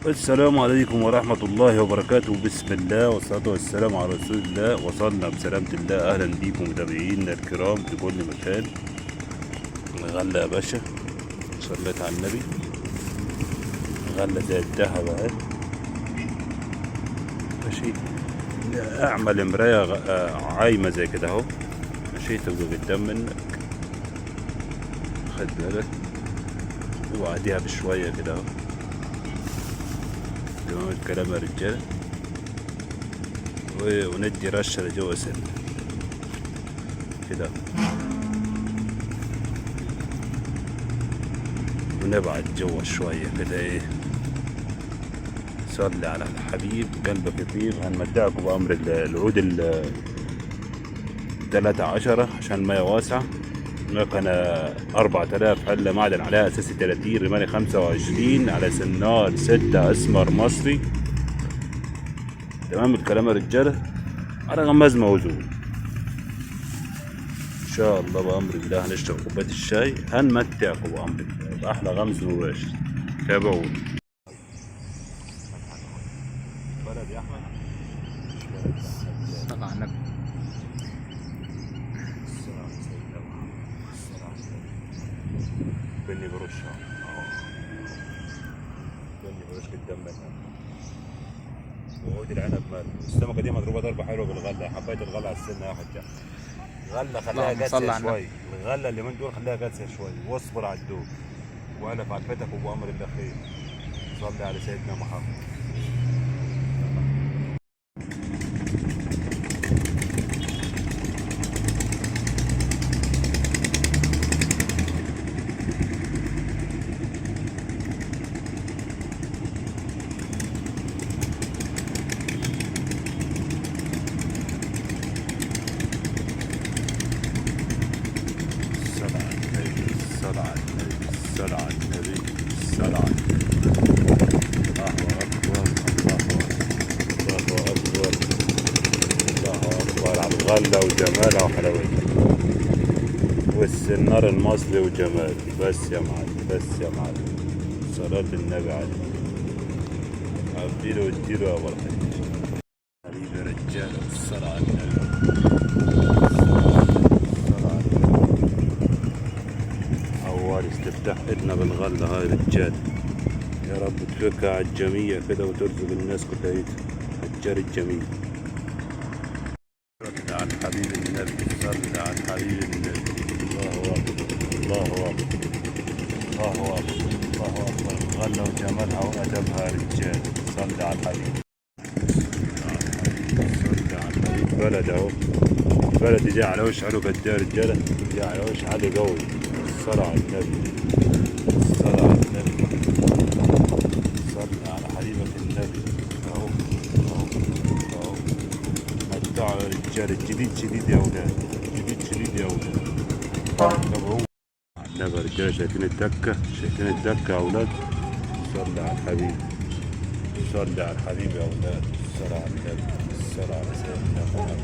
السلام عليكم ورحمة الله وبركاته. بسم الله والصلاة والسلام على رسول الله. وصلنا بسلامة الله. أهلا بيكم متابعينا الكرام في كل مكان. غلة يا باشا، صليت على النبي. غلة زي الذهب اهي. ماشي، اعمل مراية عايمة زي كده اهو. ماشي، تبقى قدام منك، خد بالك، وبعديها بشوية كده اهو. تمام الكلام يا رجالة. وندي رشة لجوه سنة كده، ونبعد جوه شوية كده. ايه، صلي على الحبيب قلبك يطيب. هنمتعكم بأمر العود 13 عشان المية واسعة. مكنة 4000 حلة معدن عليها أساسي 30 رمالي 25 على سنار 6 أسمر مصري. تمام الكلام يا رجالة. على غماز موزون إن شاء الله بأمر الله. هنشرب كوباية الشاي، هنمتعكم بأمر الله بأحلى غمز مباشر. تابعوني. بلد يا أحمد. صلى على النبي. بني برش اهو، بني برش قدام منها. وعود العنب ماله. السمكة دي مضروبة ضربه حلوة بالغله، حبايه الغلة على السنة يا حجه. غله خليها اللهم صل قاسية على النبي. شوي، الغلة اللي من دول خليها قاسية شوي، واصبر على الدوب والف عفتك وبامر الله خير. صلي على سيدنا محمد. الصلاة على النبي، الصلاة على النبي، الصلاة على النبي، الصلاة على النبي. الله أكبر، الله أكبر، الله أكبر، الله أكبر على الغلة وجمالها وحلاوتها والسنار المصري وجماله. بس يا معلم، بس يا معلم، صلاة النبي عليك. عبديله واديله يا أبو الحاج حبيبي يا رجالة. الصلاة على النبي، الصلاة على النبي. أول استفتاح إلنا بالغلة هاي رجال. يا رب تفكها على الجميع كده وترزق الناس كلها الجار الجميل. صل على الحبيب النبي، صل على الحبيب النبي. الله أكبر، الله أكبر، الله أكبر، الله أكبر. الغلة وجمالها وأدبها يا رجال. صل على الحبيب، صل على الحبيب. بلد أهو، بلد دي على وش حلو قد يا رجالة، دي على وش عالي قوي. الصلاة على النبي، الصلاة على النبي، صل على حبيبك النبي. اهو اهو اهو. متعوا يا رجال. الجديد شديد يا ولاد، الجديد شديد يا ولاد. تابعوه النبي يا رجالة. شايفين الدكة، شايفين الدكة يا ولاد. صل على الحبيب، صل على الحبيب يا ولاد. الصلاة على النبي، الصلاة على سيدنا محمد.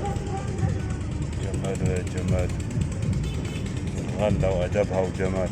جماله يا جمال، الغلة وأدبها وجمال.